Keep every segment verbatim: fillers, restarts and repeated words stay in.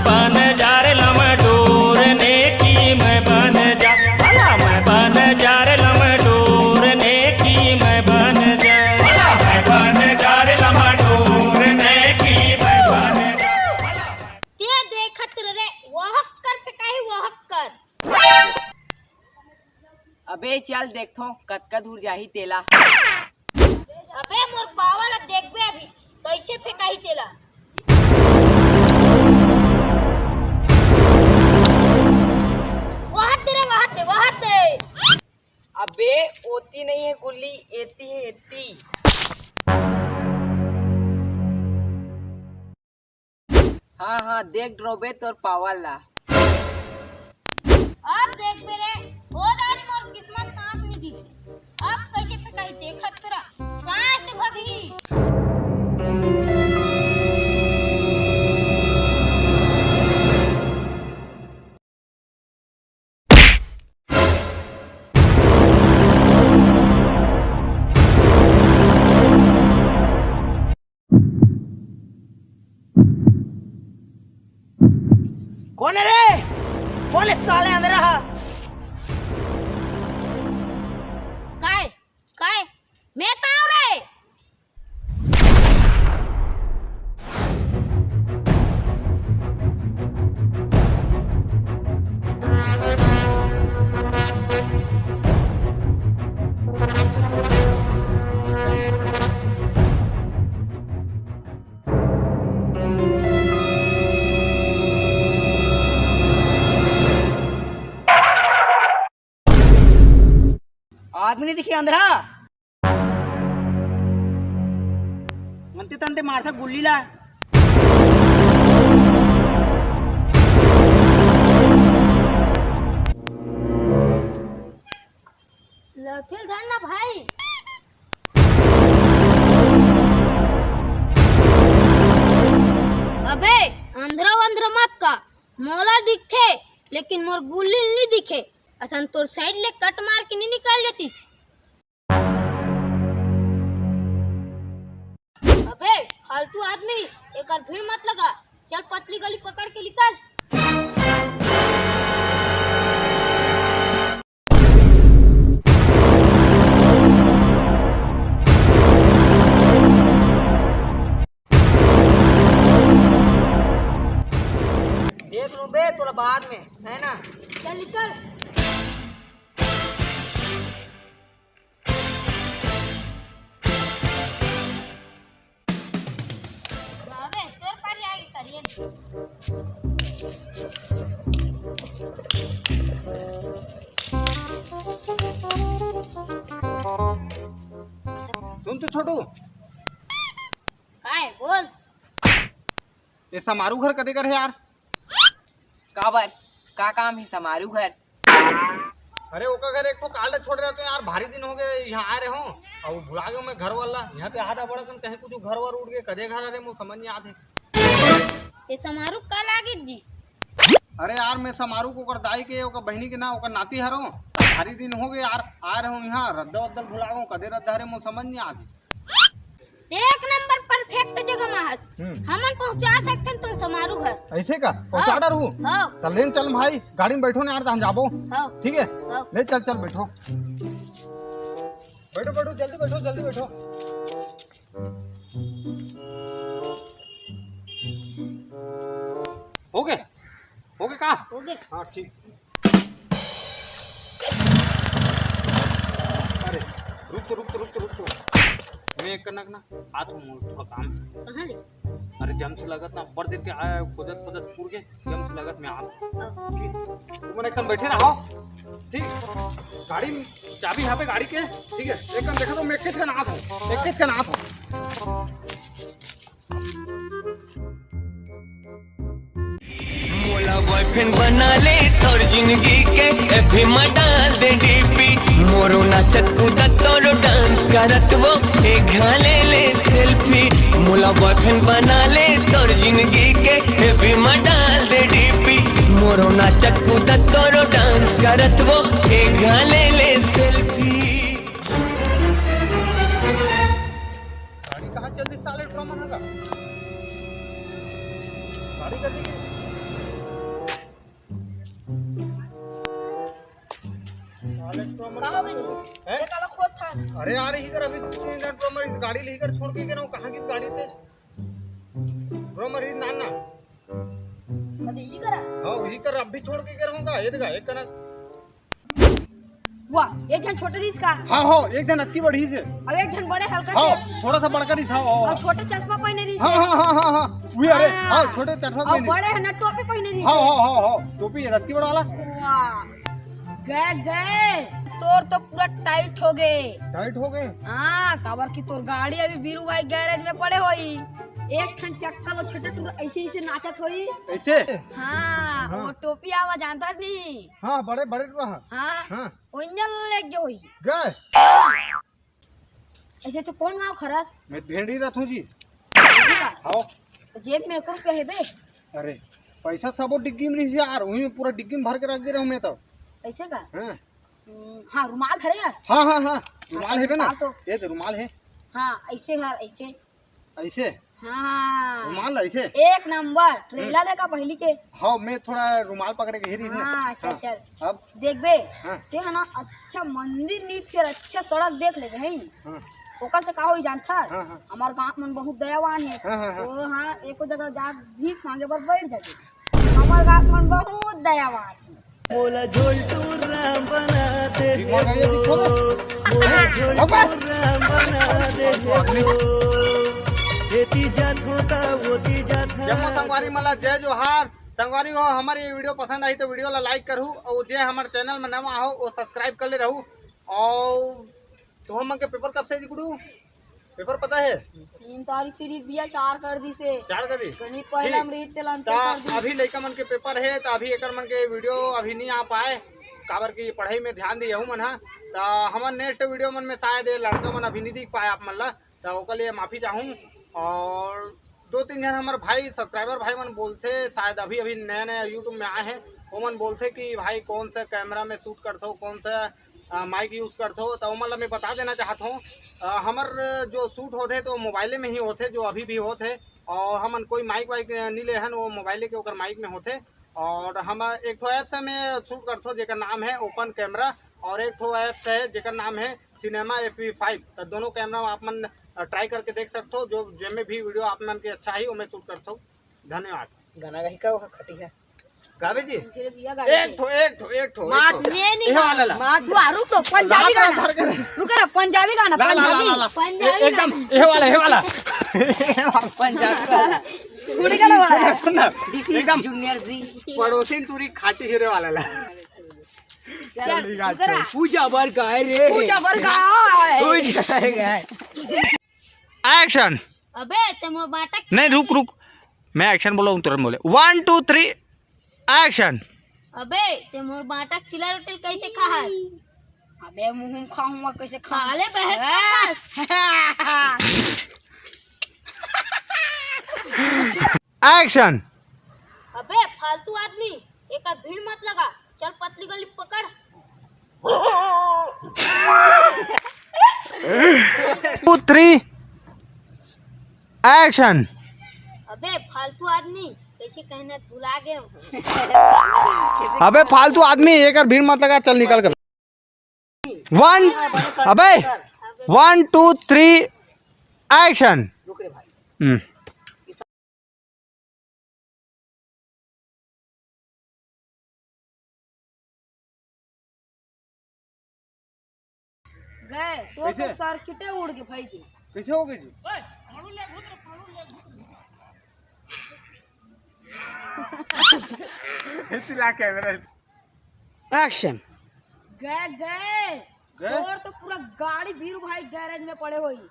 बन जा रे लमडोर, नेकी में बन जा, भला मैं बन जा रे लमडोर, नेकी में बन जा। भला मैं बन जा रे लमडोर, नेकी में बन जा। ते देखत रह रे, वहक कर फेंकाही, वहक कर। अबे चल देखथों, कतका दूर जाही तेला। अबे मोर पावर ला देखबे अभी, कइसे फेंकाही तेला। वहां दे रे, वहां दे, वहां दे। अबे ओती नहीं है गुल्ली, एती है एती। हाँ हाँ, देख डरोबे तोर पावर ला। अब देख बे रे, ओ दारी मोर किस्मत साथ नहीं दी। अब कइसे फेंकाही देखत तोरा, सांस भगही। कोन हे रे? कोन हे साले अंधरा हा? काय? काय? मैं ताव रे। आदमी नहीं दिखे अंधरा। मनते तनते मारथा गुल्ली ला। लफिल धर ना भाई। अबे अंधरा वंधरा मत का, मोला दिखथे लेकिन मोर गुल्ली नी दिखे। असन तोर साइड ले कट मार के नी निकल जाती। अबे फालतू आदमी, एकर भीड़ मत लगा, चल पतली गली पकड़ के निकल। देख लूं बे तोला बाद में, है ना? चल निकल। बाबे, तोर पारी आगे करिए। सुन तो छोटू। काय बोल? ये समारू घर कदे कर हे यार? काबर? का काम हे समारू घर? अरे ओकर घर एक ठो कार्ड छोड़ रहे तो यार, भारी दिन हो गए यहाँ आए रहे हो, और भुला गए मैं घर वाला। यहाँ पे आधा बड़ा कन कहीं कुछ घर वर उड़ गए, कदे घर, अरे मोर समझ नहीं आते। ये समारू कल आगे जी। अरे यार, मैं समारू को ओकर दाई के, ओकर बहिनी के ना, ओकर नाती हरो। भारी दिन हो गए यार, आए रहे हो यहाँ, रद्दा वद्दा भुला गए, कदे रद्दा हरे मोर समझ नहीं आते। ते एक नंबर परफेक्ट जगह मा हस। हम्म। हमन पहुंचा सकथन तो समारू घर। ऐसे का? पहुंचा हाँ। डरहू? हाँ। त लेन चल भाई, गाड़ी में बैठो ना यार, त हम जाबो। हाँ। ठीक है? हाँ। ले चल, चल बैठो। बैठो, बैठो, जल्दी बैठो, जल्दी बैठो। हो गए? हो गए का? हो गए। हाँ, ठीक। अरे, रुक तो, रुक तो, रुक तो, रुक तो। मैं एक कनक ना, आत हूँ, मोर थोड़ा काम हे। कहाँ ले? अरे, जम से लगत ना, बड़ दिन के आया, खोदत, खोदत पूर के, जम से लगत मैं आत हूँ। हाँ। ठीक। तुमन एक कन बैठे रहो। ठीक। गाड़ी में चाबी यहाँ पे गाड़ी के, ठीक है? एक कन देखा तो मैं एक कन आत हूँ, एक कन आत हूँ। मोला बॉयफ्रेंड बना ले तोर जिंदगी के, एफबी में डाल दे डीपी। मोरो नाचत कूदत तोरो डांस करत वो, एक घाले ले सेल्फी। मोला बॉयफ्रेंड बना ले तोर जिंदगी के, एफबी में डाल दे डीपी। मोरो नाचत कूदत तोरो डांस करत वो, एक घाले ले सेल्फी। गाड़ी कहाँ चल दी साले ड्रामा ना का? गाड़ी कर दी। अरे यार, इही कर अभी दू तीन मिनट ब्रो, मर गाड़ी ले इही कर छोड़ के गे रहूं। कहां गिस गाड़ी ते? ब्रो, मर ही नान ना। अरे, इही करा? हां, इही कर अभी छोड़ के गे रहूं का? ये देखा, एक कनक। वाह, एक झन छोटे रहिस का? हां, हां, एक झन अतकी बड़े रहिस हे। अउ एक झन बड़े हल्का से। हां, थोड़ा सा बड़का रहिस, हां, हां। अउ छोटे चश्मा पहिने रहिस हे। हां, हां, हां, हां, हां। उही, अरे, हां। हां, छोटे चश्मा अउ पहिने। बड़े हे ना, टोपी पहिने रहिस हे। हां, हां, हां, हां, टोपी हे, अतकी बड़ा वाला। वाह, गए, गए। तोर तो पूरा टाइट हो गे। टाइट हो गे? हां, काबर कि तोर गाड़ी अभी बीरू भाई गैरेज में पड़े होही। एक ठन चक्का लो छोटे टूरा ऐसे, ऐसे नाचत होही। ऐसे? हां, हां। वो टोपी आवा जानता नहीं। हां, बड़े, बड़े टूरा हा। हां। हां। ओंजल ले गयो ही। गए? ऐसे तो कौन गांव खरस? मैं भेंड़ी रहत हूं जी। ऐसे का? हां। तो जेब में एक रुपया हे बे? अरे, पैसा सबो डिग्गी में रहिस यार, उही में पूरा डिग्गी में भर के रख दे रहूं मैं तो। ऐसे का? हां। हम्म, हां, रुमाल धरे यार। हां, हां, हां, रुमाल हे बे ना? रुमाल तो। ये दे रुमाल हे। हां, ऐसे हर, ऐसे। ऐसे? हां। रुमाल ऐसे? एक नंबर, ट्रेलर हम्म। हे का पहिली के? हां, मैं थोड़ा रुमाल पकड़े के ही रही ना। हां, अच्छा, हां, चल। अब? देख बे, हां। ते हे ना, अच्छा मंदिर नीत के अच्छा सड़क देख लेबे, हैं? हां। ओकर से का होई जानथस? हां, हां। हमर गांव मन बहुत दयावान हे। हां, हां, हां। तो हां, एको जगह जा भीख मांगे बर बैठ जाबे। हमर गांव मन बहुत दयावान हे। मोला झोलटू राम बना दे हे दिमाग आइए वो, दिखो ना। मोला झोलटू राम बना दे हे वो। एती जाथों ता ओती जाथों। जम्मो संगवारी मन ला जय जोहार। संगवारी हो, हमर ये वीडियो पसंद आही तो वीडियो ला लाइक करहू, अउ जे हमर चैनल में नवा हो, वो सब्सक्राइब कर ले रहू। अउ तो हमन के पेपर कब से जी गुडू? पेपर पता हे? तीन तारीख से रहिस भैया, चार कर दिस हे। चार कर दिस? गणित पहला ठीक। में रहिस, तेला अंतर ता कर दिस। अभी लइका मन के पेपर हे, ता अभी एकर मन के वीडियो अभी नहीं आ पाए, काबर कि पढ़ाई में ध्यान दिए हूं मन हा। ता हमन नेक्स्ट वीडियो मन में शायद ये लड़का मन अभी नहीं दिख पाए आप मन ला, ता ओकर लिए माफी चाहूं। अउ दो तीन झन हमर भाई, सब्सक्राइबर भाई मन बोलथे, शायद अभी अभी नया नया YouTube में आए हे, ओमन बोलथे कि भाई कौन सा कैमरा में शूट करथो, कौन सा अ, माइक यूज़ करथो, त ओमन ल मैं बता देना चाहत हौं, अ, हमर जो शूट होथे तो मोबाइले में ही होथे, जो अभी भी होथे, अउ हमन कोई माइक वाइक, अ, नी ले हन, वो मोबाइले के ओकर माइक में होथे। अउ हम एक ठो ऐप्स में शूट करथो, जेकर नाम हे ओपन कैमरा, अउ एक ठो ऐप्स हे, जेकर नाम हे सिनेमा एफ वी फ़ाइव। त दोनों कैमरा में आप मन, अ, ट्राई करके देख सकथो, जो जेमे भी वीडियो आप मन के अच्छा ही, ओमे शूट करथो। धन्यवाद। गाना गाही का ओहा खटिया? गावे जी? मुझे भैया गाना एक ठो, एक ठो, एक ठो, एक मात ठो। मैं नहीं एहे गा-, वाला ला। मात तू आ, रुक तो, पंजाबी रात गाना। रात भर के रुक ना, पंजाबी गाना, ला, ला, ला, पंजाबी, ला, ला। पंजाबी एकदम, गाना। एहे वाला, एहे वाला। पंजाबी गाना। थोड़ी गाना वाला है। सुन ना, This is एकदम Junior जी। पड़ोसी टूरी खाटी हीरे वाला ला। चल, चल, ठीक है, रुक रहा। अच्छा। पूजा बर गाय रे। पूजा बर गाय। पूजा बर गाय। Action। अबे, ते मोर बांटा के नहीं, रुक, रुक, मैं action बोला हूँ, तुरंत बोले। One, two, three, action। अबे, ते मोर बांटा के चिला रोटी ल कैसे खा हस? अबे, मुंह में खाऊंगा, कैसे खा? खा ले, बहस मत कर। Action। अबे, फालतू आदमी, एकर भीड़ मत लगा, चल पतली गली पकड़। Two, three, action। अबे फालतू आदमी, कैसे कहना भुला गए हो। अबे फालतू आदमी, एकर भीड़ मत लगा, चल निकल कर। One, अबे, one, two, three, action। हम्म। गए, तोर तो कैसे? सर्किटे उड़ के भाई जी। कैसे हो गए जी? चिल्ला कैमरा। Action। गए, गए। गए? तोर तो पूरा गाड़ी बीरू भाई गैरेज में पड़े होई।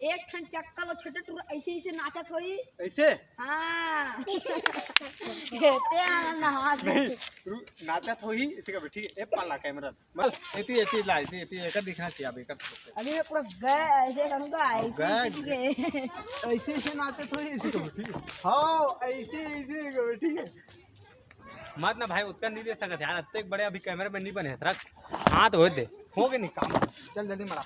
एक ठन चक्का लो छोटे टूरा ऐसे, ऐसे नाचत होई। ऐसे? हाँ। ते आनंद हाथ नहीं, रु-, नाचत होई, इसी का भी ठीक है। ए, पाला कैमरा। मल, एती, एती ला, एती, एती, एकर दिखना चाहिए, अब एकर। अभी मैं पूरा गए, ऐसे करूँगा, अब ऐसे, गए, ऐसे, ठीक है। ऐसे, ऐसे नाचत होई, इसी का भी ठीक है। हाँ, ऐसे, ऐसे का भी ठीक है। मत ना भाई, उतना नहीं दे सकत यार, अत्ते बड़े अभी कैमरे में नहीं बने, रख। हाँ, तो हो दे। हो गए नहीं काम। चल, जल्दी मरा।